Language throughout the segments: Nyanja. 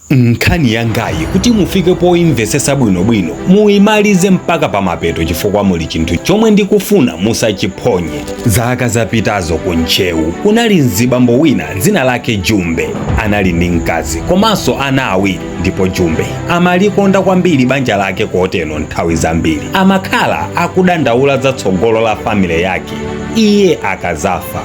Nkhani yangayi, kuti mufike poimvesesa bwinobwino, muyimalize mpaka pamapeto, chifukwa muli chinthu chomwe ndikufuna musachiphonye. Zaka zapitazo ku Ntcheu kunali mzibambo wina dzina lake Jumbe. Anali ndi mkazi komanso ana awiri, ndipo Jumbe amalikonda kwambiri banja lake, kotero nthawi zambiri amakhala akudandaula za tsogolo la family yake iye akazafa.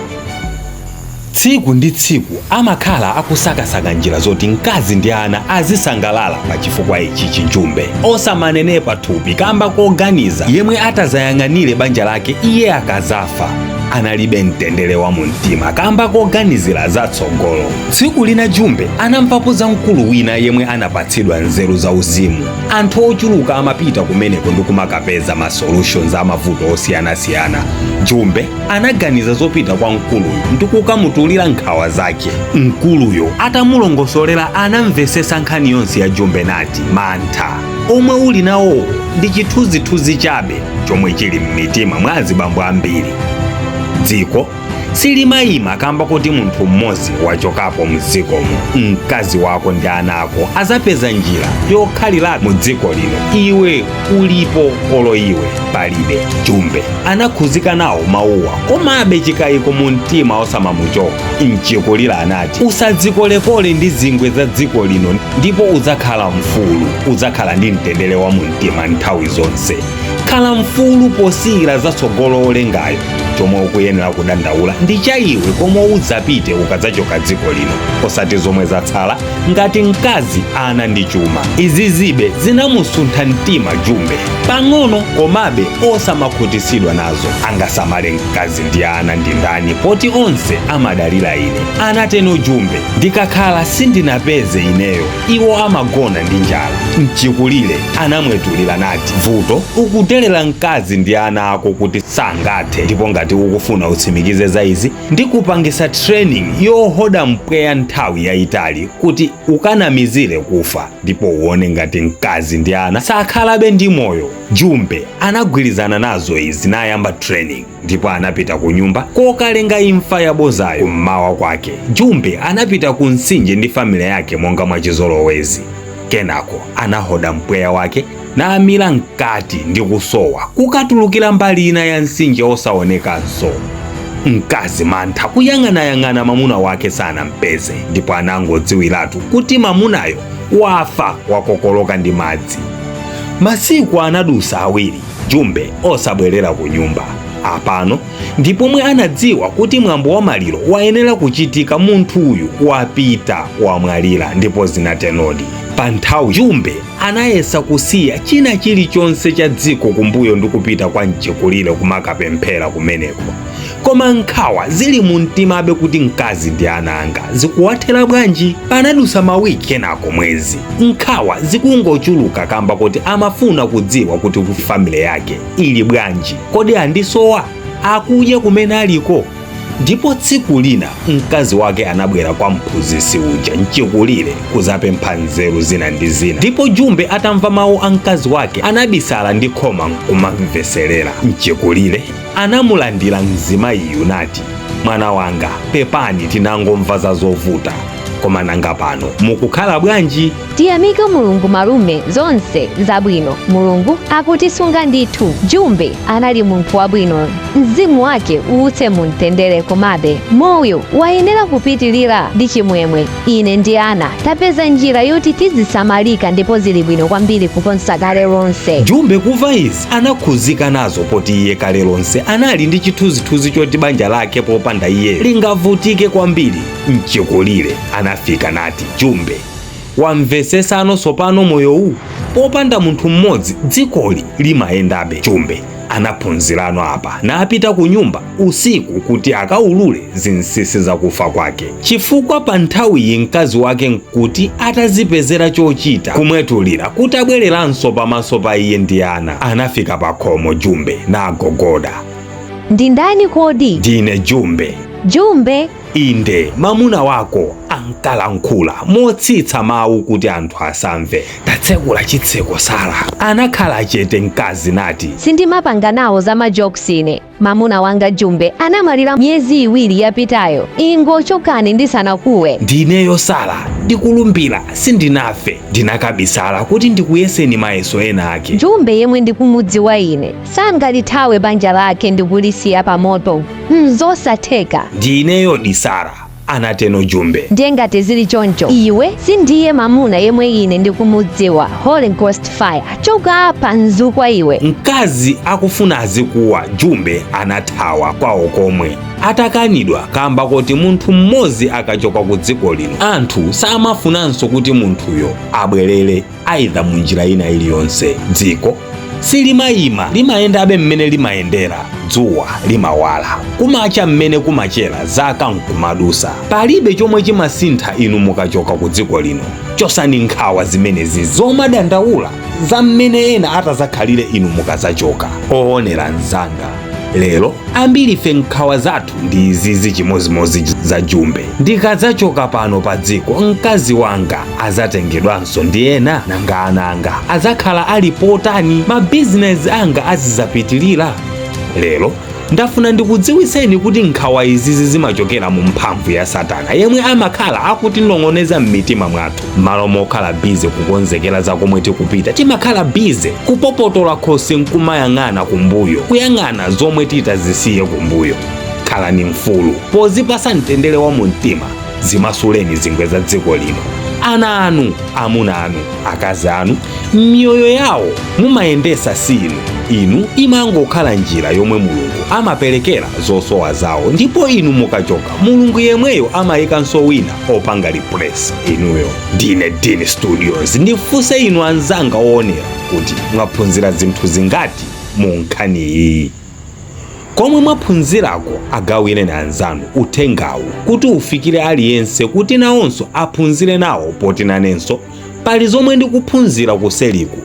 Tsiku ndi tsiku amakhala akusakasaka njira zoti mkazi ndi ana azisangalala. Pa chifukwa ichi chinjumbe osamanenepa thupi kamba koganiza yemwe atazayang'anire banja lake iye akazafa. Analibe mtendere wa mumtima kamba koganizira zatsogolo. Tsiku lina Jumbe anamvapo za mkulu wina yemwe anapatsidwa nzeru za uzimu. Anthu ochuluka amapita kumeneko ndi kumakapeza ma solutions amavuto osiyanasiyana. Jumbe anaganiza zopita kwa mkuluyo ndi kukamutulira nkhawa zake. Mkuluyo atamulongosolera, anamvesesa nkhani yonse ya Jumbe nati, "Mantha omwe uli nawowo ndi chithunzithunzi chabe chomwe chili m'mitima mwa azibambo ambiri. Dziko silimayima kamba kuti munthu mmodzi wachokapo mdzikomo. Mkazi wako ndi ana ako azapeza njira yokhalira mu dziko lino iwe ulipo olo iwe palibe." Jumbe anakhuzika nawo mawuwa, komabe chikayiko mu mtima osamamuchoka. Mchikulira anati, "Usadzikolekole ndi zingwe za dziko lino ndipo udzakhala mfulu, udzakhala ndi mtendere wa mu mtima nthawi zonse. Khala mfulu posiyira zatsogolo olengayo. Chomwe ukuyenera kudandaula ndi cha iwe komwe udzapite ukadzachoka dziko lino, osati zomwe zatsala ngati mkazi, ana ndi chuma." Izi zibe zinamusuntha mtima Jumbe pang'ono, komabe osamakhutisidwa nazo. "Angasamale mkazi ndi ana ndi ndani poti onse amadalira ine?" anateno Jumbe. "Ndikakhala sindinapeze ineyo, iwo amagona ndi njala." Mchikulire anamwetulira nati, "Vuto ukudelera mkazi ndi ana ako kuti sangathe, ndipo ngati ukufuna utsimikize za izi, ndikupangisa training yohoda mpweya nthawi yayitali kuti ukanamizire kufa, ndipo uone ngati mkazi ndi ana sakhalabe ndi moyo." Jumbe anagwirizana nazo izi nayamba training, ndipo anapita ku nyumba kokalenga imfa yabozayo. Kummawa kwake Jumbe anapita ku mtsinje ndi family yake monga mwachizolowezi. Kenako anahoda mpweya wake namira mkati ndi kusowa kukatulukira mbali ina ya mtsinje osaonekanso. Mkazi mantha kuyang'anayang'ana mamuna wake sanampeze, ndipo anangodziwiratu kuti mamunayo wafa, wakokoloka ndi madzi. Masiku anadusa awiri Jumbe osabwerera ku nyumba. Apano ndipomwe anadziwa kuti mwambo wa maliro wayenera kuchitika, munthu uyu wapita, wamwalira. Ndipo zinatenodi. Pa nthawi Jumbe anayesa kusiya china chilichonse cha dziko kumbuyo ndi kupita kwa mchikulire kumakapemphera kumeneko, koma nkhawa zili mu mtimabe kuti mkazi ndi ana anga zikuwathera bwanji? Panadusa mawiki, kenako mwezi, nkhawa zikungochuluka kamba kuti amafuna kudziwa kuti ku family yake ili bwanji, kodi andisowa, akudya kumene aliko? Ndipo tsiku lina mkazi wake anabwera kwa mphunzitsi uja mchikulire kuzapempha nzeru zina ndi zina, ndipo Jumbe atamva mawu a mkazi wake anabisala ndi khoma nkumamveserera. Mchikulire anamulandira mzimayiyu nati, "Mwana wanga, pepani, tinangomva za zovuta, koma nanga pano mukukhala bwanji?" Tiyamike Mulungu malume, zonse zabwino. Mulungu akutisunga ndithu. Jumbe anali munthu wabwino, mzimu wake uwutse mumtendere. Komabe moyo wayenera kupitilira ndi chimwemwe. Ine ndi ana tapeza njira yoti tizisamalika ndipo zili bwino kwambiri kuposa kale lonse. Jumbe kumva izi anakhuzika nazo, poti iye kale lonse anali ndi chithunzithunzi choti banja lake popanda iye lingavutike kwambiri. Mchikulire anafika nati, "Jumbe, wamvesesano sopano moyowu? Popanda munthu mmodzi dzikoli limayendabe." Jumbe anaphunzirano apa napita ku nyumba usiku kuti akaulule zinsinsi zakufa kwake, chifukwa pa nthawiyi mkazi wake nkuti atazipezera chochita, kumwetulira kuti abwereranso pamaso pa iye ndi ana. Anafika pa khomo Jumbe nagogoda. Ndi ndani kodi? "Ndine Jumbe." Jumbe? "Inde, mamuna wako. Ankalankhula motsitsa mawu kuti anthu asamve. Tatsekula chitseko, Sara. Anakhala chete mkazi nati, Sindimapanga nawo za majokes ine. Mamuna wanga Jumbe anamwalira miyezi 2 yapitayo. Ingochokani ndisanakuwe. Ndineyo Sara, ndikulumbira sindinafe. Ndinakabisala kuti ndikuyeseni mayeso ena ake. Jumbe yemwe ndikumudziwa ine sangalithawe banja lake ndikulisiya pamoto. Nzosatheka. Ndineyo di Sara, anateno Jumbe. Ndiye ngati zili choncho, iwe sindiye mamuna yemwe ine ndikumudziwa. Holy Ghost fire, choka apa nzukwa iwe. Mkazi akufuna azikuwa, Jumbe anathawa kwawo komwe atakanidwa kamba kuti munthu mmodzi akachoka ku dziko lino anthu samafunanso kuti munthuyo abwerere aidha munjira ina iliyonse. Dziko silimayima, limayendabe mmene limayendera. Dzuwa limawala, kumacha mmene kumachera, zaka nkumadusa, palibe chomwe chimasintha inu mukachoka ku dziko lino. Chosani nkhawa zimenezi zomadandaula za mmene ena atazakhalire inu mukazachoka. Oonera mzanga, lero ambiri ife nkhawa zathu ndi izizi chimozimozi za Jumbe. Ndikadzachoka pano pa dziko, mkazi wanga azatengedwanso ndi ena? Nanga ana anga azakhala ali potani? Mabizinesi anga azizapitilira? Lero ndafuna ndikudziwiseni kuti nkhawa izizi zimachokera mu mphamvu ya Satana yemwe amakhala akutinong'oneza m'mitima mwathu. Malo mokhala busy kukonzekera za komwe tikupita, timakhala busy kupopotola khosi nkumayang'ana kumbuyo, kuyang'ana zomwe titazisiye kumbuyo. Khalani mfulu pozipasa mtendere wa mumtima. Zimasuleni zingwe za dziko lino. Ana anu, amuna anu, akazi anu, miyoyo yawo mumayendesa si inu. Inu imangokhala njira yomwe Mulungu amaperekera zosowa zawo, ndipo inu mukachoka Mulungu yemweyo amayikanso wina opanga replace inuyo. Ndine Dini Studios. Ndifunse inu anzanga oonera kuti mwaphunzira zinthu zingati mu nkhani iyi? Komwe mwaphunzirako agawireni anzanu uthengawu kuti ufikire aliyense, kuti nawonso aphunzire nawo, poti nanenso pali zomwe ndikuphunzira kuseliku.